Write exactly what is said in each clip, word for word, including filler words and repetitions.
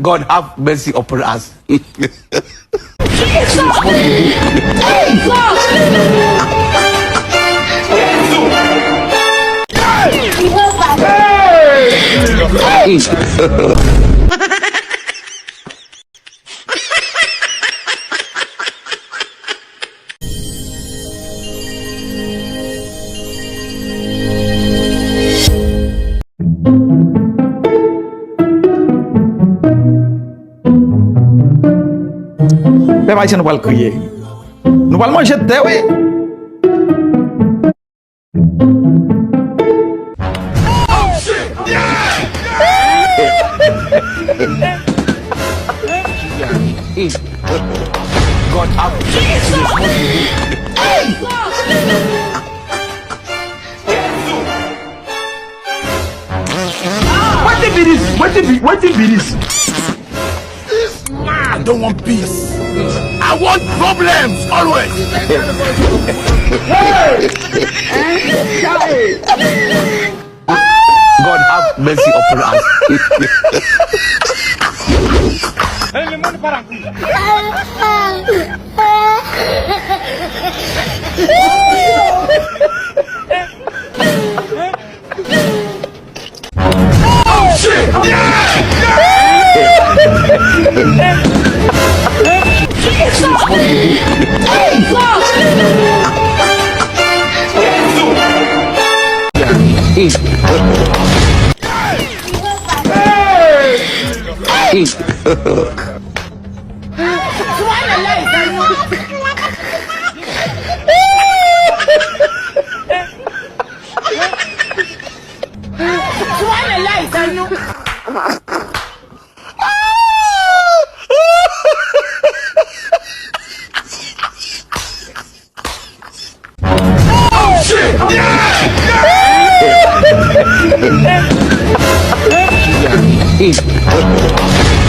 God have mercy upon us. Pèp ayisyen, nou pral kriye. Nou pral manje tè, wi. God have mercy. Wetin be this? Wetin be, wetin be this? This man don't want peace. I want problems always. Hey! God have mercy upon us.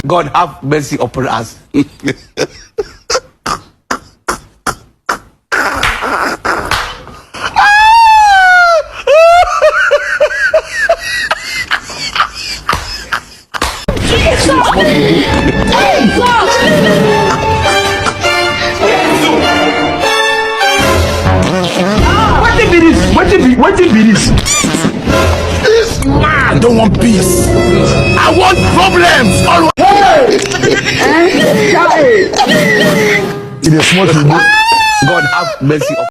God have mercy upon us. Wetin be this? Wetin be, wetin be this? This man don't want peace. I want problems always. Hey! Hey! It is smoking. God have mercy.